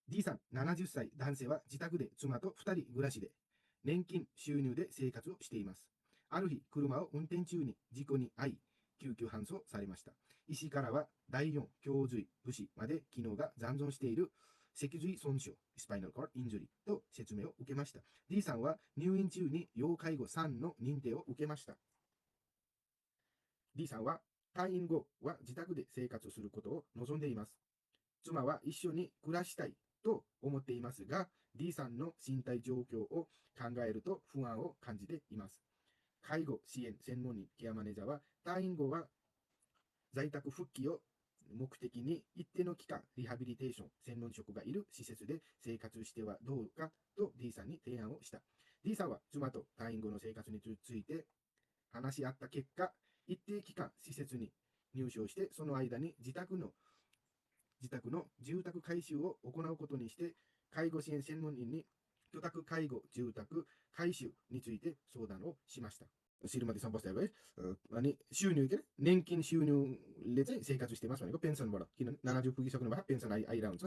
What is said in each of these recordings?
D さん70歳男性は自宅で妻と2人暮らしで年金収入で生活をしています。ある日、車を運転中に事故に遭い、救急搬送されました。医師からは第4胸髄部歯まで機能が残存している脊髄損傷、スパイナルコードインジュリーと説明を受けました。D さんは入院中に要介護3の認定を受けました。D さんは退院後は自宅で生活することを望んでいます。妻は一緒に暮らしたいと思っていますが、D さんの身体状況を考えると不安を感じています。介護支援専門人ケアマネージャーは、退院後は在宅復帰を目的に一定の期間、リハビリテーション専門職がいる施設で生活してはどうかと D さんに提案をした。D さんは妻と退院後の生活について話し合った結果、一定期間施設に入所して、その間に自宅の住宅改修を行うことにして、介護支援専門員に居宅介護住宅改修について相談をしました。श्रीमती सम्बस्दा भयो है अनि के अरे年金収入ले चाहिँ生活してますभनेको पेन्सनबाट किनभने 70 पुगिसक्नु भएको पेन्सन आइरहेको हुन्छ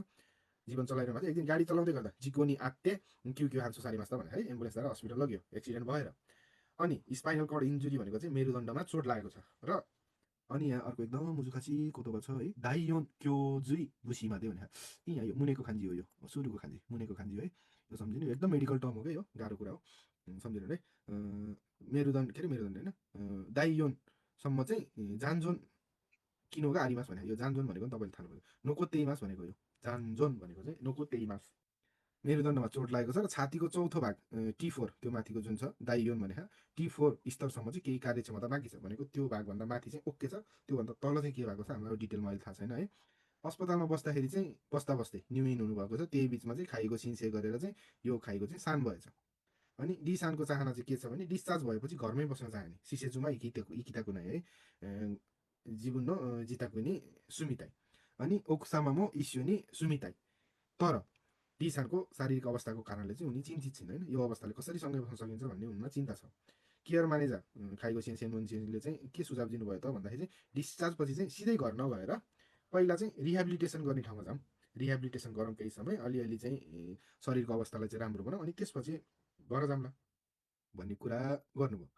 जीवन चलाइरहनु भएको एक दिन गाडी चलाउँदै गर्दा जिको नि आत्ते क्यु हान्सो सारिमास् त भने है एम्बुलेन्स द्वारा हस्पिटल लग्यो एक्सिडेन्ट भएर अनि स्पाइनल कर्ड इन्जुरी भनेको चाहिँ मेरुदण्डमा चोट लागेको छ र अनि यहाँ अर्को एकदम मुजुखाची कोतोबा छ है दाइयोन क्योजुई बुसीमादे भने यहाँ यो मुनेको खान्जी हो यो सुरुको खान्जी मुनेको खान्जी है यो सम्झिनु एकदम मेडिकल टर्म हो क्या यो गाह्रो कुरा हो सम्झिनु है मेरुदण्ड के अरे मेरुदण्ड होइन दाइयोनसम्म चाहिँ जानजोन किनोगा आरिमास भने यो जानजोन भनेको पनि तपाईँले थाहा भयो नोकोतेइमास भनेको यो जानजोन भनेको चाहिँ नोकोतेइमास मेरुदण्डमा चोट लागेको छ र छातीको चौथो भाग T4 त्यो माथिको जुन छ दाइयोन भने T4 स्तरसम्म चाहिँ केही कार्यक्षमता बाँकी छ भनेको त्यो भागभन्दा माथि चाहिँ ओके छ त्योभन्दा तल चाहिँ के भएको छ हामीलाई डिटेलमा अहिले थाहा छैन है अस्पतालमा बस्दाखेरि चाहिँ बस्दा बस्दै न्युइन हुनुभएको छ त्यही बिचमा चाहिँ खाइको सिन्से गरेर चाहिँ यो खाइको चाहिँ सान भएछ अनि डिसानको चाहना चाहिँ के छ भने डिस्चार्ज भएपछि घरमै बस्न चाहने सिसेजुमा इकिताको नै है जिबुन जिताको नि सुमिताई अनि ओक्सामा म इस्यु नि सुमिताई तर डिसानको शारीरिक अवस्थाको कारणले चाहिँ उनी चिन्तित छिन् होइन यो अवस्थाले कसरी सँगै बस्न सकिन्छ भन्ने उनमा चिन्ता छ केयर म्यानेजर खाइको सेन्सेनले चाहिँ के सुझाव दिनुभयो त भन्दाखेरि चाहिँ डिस्चार्ज पछि चाहिँ सिधै घर नगएर पहिला चाहिँ रिहेबिलिटेसन गर्ने ठाउँमा जाउँ रिहेबिलिटेसन गरौँ केही समय अलिअलि चाहिँ शरीरको अवस्थालाई चाहिँ राम्रो बनाऊ अनि त्यसपछि घर जाउँला भन्ने कुरा गर्नुभयो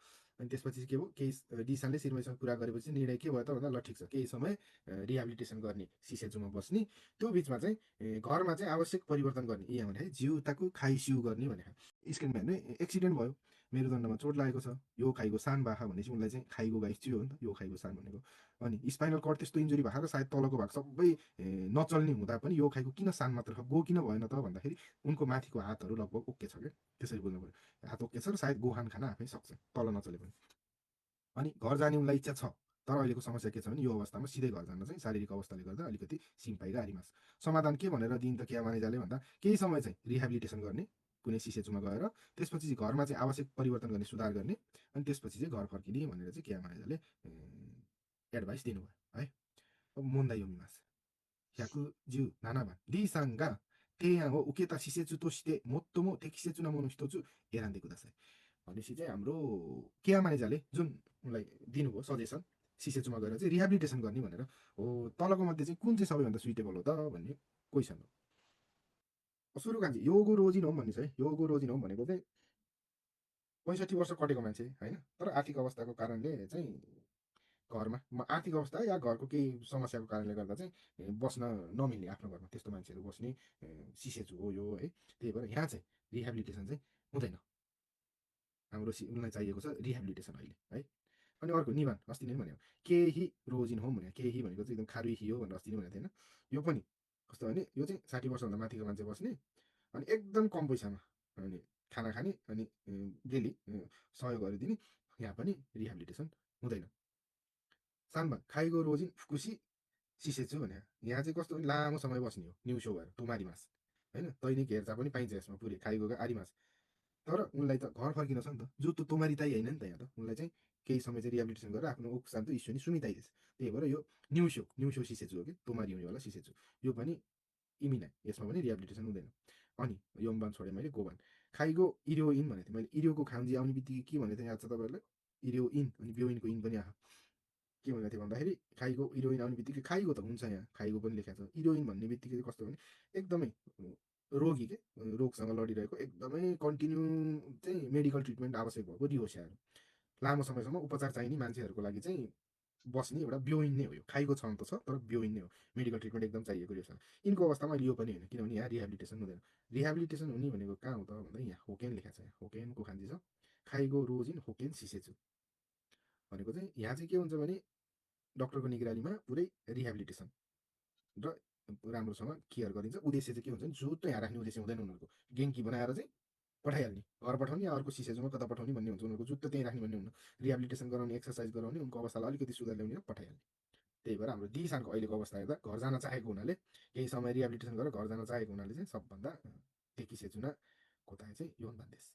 अनि त्यसपछि के भयो केही डिसानले श्रीमतीसँग कुरा गरेपछि निर्णय के भयो त भन्दा ल ठिक छ केही समय रिहेबिलिटेसन गर्ने सिसेजुमा बस्ने त्यो बिचमा चाहिँ घरमा चाहिँ आवश्यक परिवर्तन गर्ने यहाँ भने जिउताको खाइसिउ गर्ने भने स्क्रिनमा हेर्नु एक्सिडेन्ट भयो मेरुदण्डमा चोट लागेको छ यो खाइको सान बाखा भनेपछि उनलाई चाहिँ खाइको गाइसियो हो नि त यो खाइको सान भनेको अनि स्पाइनल कर्ड त्यस्तो इन्जुरी भएको र सायद तलको भाग सबै नचल्ने हुँदा पनि यो खाइको किन सान मात्र गो किन भएन त भन्दाखेरि उनको माथिको हातहरू लगभग ओके छ क्या त्यसरी बुझ्नु पऱ्यो हात ओके छ र सायद गोहान खान आफै सक्छ तल नचले पनि अनि घर जाने उनलाई इच्छा छ तर अहिलेको समस्या के छ भने यो अवस्थामा सिधै घर जान चाहिँ शारीरिक अवस्थाले गर्दा अलिकति सिम पाइरहेको समाधान के भनेर दिइन त क्या मानिजाले भन्दा केही समय चाहिँ रिहेबिलिटेसन गर्ने कुनै सिसेचुमा गएर त्यसपछि चाहिँ घरमा चाहिँ आवश्यक परिवर्तन गर्ने सुधार गर्ने अनि त्यसपछि चाहिँ घर फर्किने भनेर चाहिँ क्या मानिजाले एडभाइस दिनुभयो है अब मोन्दा योमिमास 117番 D さんが提案を受けた施設として最も適切なもの一つ選んでください。भनेपछि चाहिँ हाम्रो केया म्यानेजरले जुन उनलाई दिनुभयो सजेसन सिसेचुमा गएर चाहिँ रिहेबिलिटेसन गर्ने भनेर हो तलको मध्ये चाहिँ कुन चाहिँ सबैभन्दा सुइटेबल हो त भन्ने क्वेसन हो सुरु कान्छी योगो रोजिन होम भन्ने छ है योगो रोजिन होम भनेको चाहिँ 65 वर्ष कटेको मान्छे होइन तर आर्थिक अवस्थाको कारणले चाहिँ घरमा आर्थिक अवस्था या घरको केही समस्याको कारणले गर्दा चाहिँ बस्न नमिल्ने आफ्नो घरमा त्यस्तो मान्छेहरू बस्ने सिसेचु हो यो है त्यही भएर यहाँ चाहिँ रिहेबिलिटेसन चाहिँ हुँदैन हाम्रो उनलाई चाहिएको छ रिहेबिलिटेसन अहिले है अनि अर्को निवान अस्ति नै भन्यो केही रोजिन होम भने केही भनेको चाहिँ एकदम खारुई हियो भनेर अस्ति नै भनेको थिएन यो पनि कस्तो भने यो चाहिँ 60 वर्षभन्दा माथिको मान्छे बस्ने अनि एकदम कम पैसामा अनि खाना खाने अनि डेली सहयोगहरू दिने यहाँ पनि रिहेबिलिटेसन हुँदैन सानमा खाइगो रोजिन फुकुसी सिसेछु भने यहाँ चाहिँ कस्तो लामो समय बस्ने हो न्यु सो भएर तुमारी मास होइन दैनिक हेरचाह पनि पाइन्छ यसमा पुरै खाइगोको आरी मास तर उनलाई त घर फर्किन छ नि त जो त तुमारी ताई होइन नि त यहाँ त उनलाई चाहिँ केही समय चाहिँ रिहेबिलिटेसन गरेर आफ्नो उक्सान त इस्यु नि सुमिताइदिएछ त्यही भएर यो न्युसो सिसेछु हो कि तुमारी हुनेवाला सिसेछु यो पनि इमिना यसमा पनि रिहेबिलिटेसन हुँदैन अनि यमबान छोडेँ मैले गोबान खाइगो इरियोइन भनेको थिएँ मैले इरियोको खाम्जी आउने बित्तिकै के भनेको थिएँ याद छ तपाईँहरूलाई इरियोइन अनि बियोइनको इन पनि आयो के भनेको थिएँ भन्दाखेरि खाइगो इरोइन आउने बित्तिकै खाइगो त हुन्छ यहाँ खाइगो पनि लेखाएको छ इरोइन भन्ने बित्तिकै कस्तो भने एकदमै रोगी के रोगसँग लडिरहेको एकदमै कन्टिन्यू चाहिँ मेडिकल ट्रिटमेन्ट आवश्यक भएको डिओसियाहरू लामो समयसम्म उपचार चाहिने मान्छेहरूको लागि चाहिँ बस्ने एउटा ब्योइन नै हो यो खाइको छन त छ तर ब्योइन नै हो मेडिकल ट्रिटमेन्ट एकदम चाहिएको यो छ यिनको अवस्थामा अहिले यो पनि होइन किनभने यहाँ रिहेबिलिटेसन हुँदैन रिहेबिलिटेसन हुने भनेको कहाँ हो त भन्दा यहाँ होकेन लेखा छ यहाँ होकेनको खान्जी छ खाइगो रोजिन होकेन सिसेछु भनेको चाहिँ यहाँ चाहिँ के हुन्छ भने डक्टरको निगरानीमा पुरै रिहेबिलिटेसन र राम्रोसँग केयर गरिन्छ उद्देश्य चाहिँ के हुन्छ भने जुत्तो यहाँ राख्ने उद्देश्य हुँदैन उनीहरूको गेङ्की बनाएर चाहिँ पठाइहाल्ने घर पठाउने या अर्को सिसेजोमा कता पठाउने भन्ने हुन्छ उनीहरूको जुत्तो त्यहीँ राख्ने भन्ने हुन्न रिहेबिलिटेसन गराउने एक्सर्साइज गराउने उनको अवस्थालाई अलिकति सुधार ल्याउने र पठाइहाल्ने त्यही भएर हाम्रो दिशानको अहिलेको अवस्था हेर्दा घर जान चाहेको हुनाले केही समय रिहेबिलिटेसन गरेर घर जान चाहेको हुनाले चाहिँ सबभन्दा देखि सेचुना कोताय चाहिँ योन भन्देश